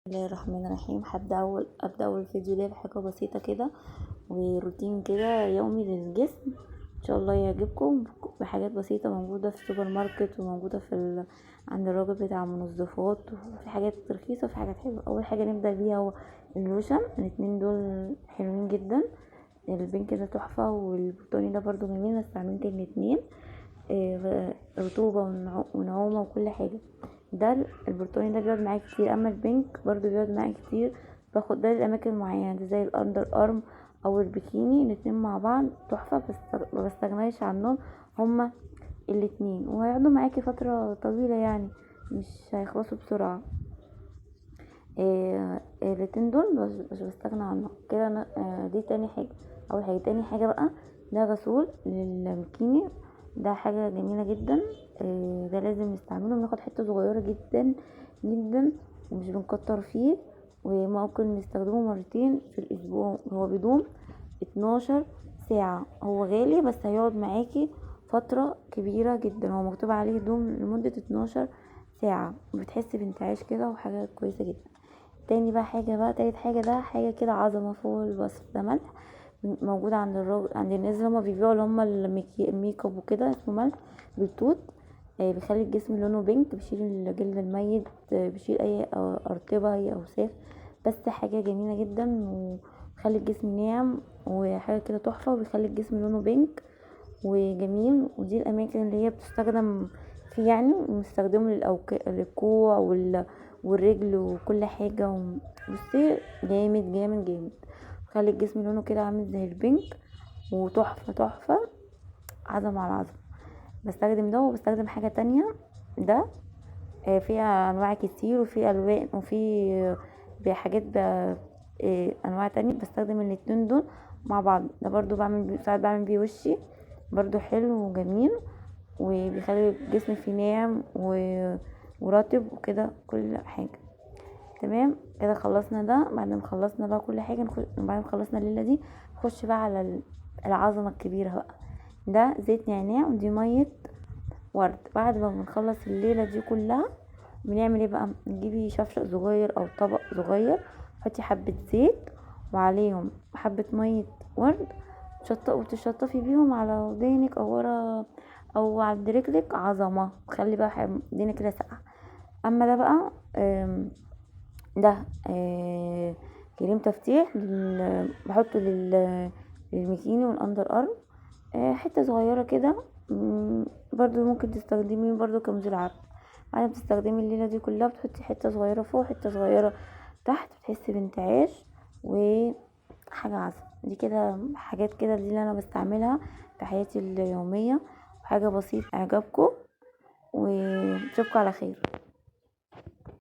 الله الرحمن الرحيم. هبدا اول فيديو ليا بحاجة بسيطة كده وروتين كده يومي للجسم، ان شاء الله يعجبكم، بحاجات بسيطة موجودة في السوبر ماركت وموجودة في عند الراجل بتاع المنظفات، وفي حاجات رخيصة وفي حاجات حلوة. اول حاجة نبدا بيها هو اللوشن، الاتنين دول حلوين جدا، ال pink ده تحفة والبرتقاني ده برضو جميل، انا استعملت الاتنين. رطوبة ونعومه وكل حاجة. ده البرتقاني ده بيقعد معايا كتير، اما ال pink برضو بيقعد معايا كتير. باخد ده للاماكن معينة، ده زي ال underarm او البكيني، الاتنين مع بعض تحفة، بس ما بستغناش عنهم هما الاتنين، وهيقعدوا معاكي فترة طويلة يعني مش هيخلصوا بسرعة. الاتنين دول مش بستغنى عنهم كده. انا دي تاني حاجة. اول حاجة. تاني حاجة بقى ده غسول للبكيني، ده حاجة جميلة جدا. ده لازم نستعمله، بناخد حتة صغيرة جدا جدا ومش بنكتر فيه، وممكن نستخدمه مرتين في الاسبوع. هو بيدوم 12 ساعة، هو غالي بس هيقعد معاكي فترة كبيرة جدا. هو مكتوب عليه يدوم لمدة 12 ساعة، وبتحسي بانتعاش كده وحاجة كويسة جدا. تاني بقى حاجة بقى تالت حاجة، ده حاجة كده عظمة فوق الوصف، ده ملح موجود عند الراجل، عند الناس اللي هما بيبيعوا اللي هما ال make up وكده، اسمه ملح بالتوت. بيخلي الجسم لونه pink، بيشيل الجلد الميت، بيشيل اي ارطبه اي اوساخ، بس حاجة جميلة جدا وبيخلي الجسم ناعم وحاجه كده تحفة، وبيخلي الجسم لونه pink وجميل. ودي الاماكن اللي هي بتستخدم فيه يعني، بنستخدمه للكوع والرجل وكل حاجة. بصي جامد جامد جامد، خلي الجسم لونه كده عامل زي ال pink وتحفه تحفة، عظمه على عظمه. بستخدم ده وبستخدم حاجة تانية، ده فيها انواع كتير وفي الوان وفي بحاجات انواع تانية. بستخدم الاتنين دول مع بعض. ده برضو بعمل بيه، ساعات بعمل بيه وشي برضو حلو وجميل، وبيخلي الجسم فيه ناعم ورطب وكده كل حاجة. تمام كده خلصنا ده. بعد ما خلصنا بقى كل حاجة بعد ما خلصنا الليلة دي نخش بقى على العظمة الكبيرة بقى. ده زيت نعناع ودي مية ورد. بعد ما بنخلص الليلة دي كلها بنعمل ايه بقى؟ نجيبي شفشق صغير او طبق صغير، حطي حبه زيت وعليهم حبه مية ورد، وتشطفي بيهم على ودانك او ورا او عند رجلك. عظمه، خلي بقى الدنيا كده ساقعه. اما ده بقى ده كريم تفتيح بحطه للميكيني وال underarm، حتة صغيرة كده. برضو ممكن تستخدميه برضو كمزيل عرق. بعد ما تستخدمي الليلة دي كلها بتحطي حتة صغيرة فوق حتة صغيرة تحت، بتحسي بانتعاش وحاجه عظمه. دي كده حاجات كده دي اللي انا بستعملها في حياتي اليومية، وحاجه بسيطة. اعجبكم واشوفكم على خير.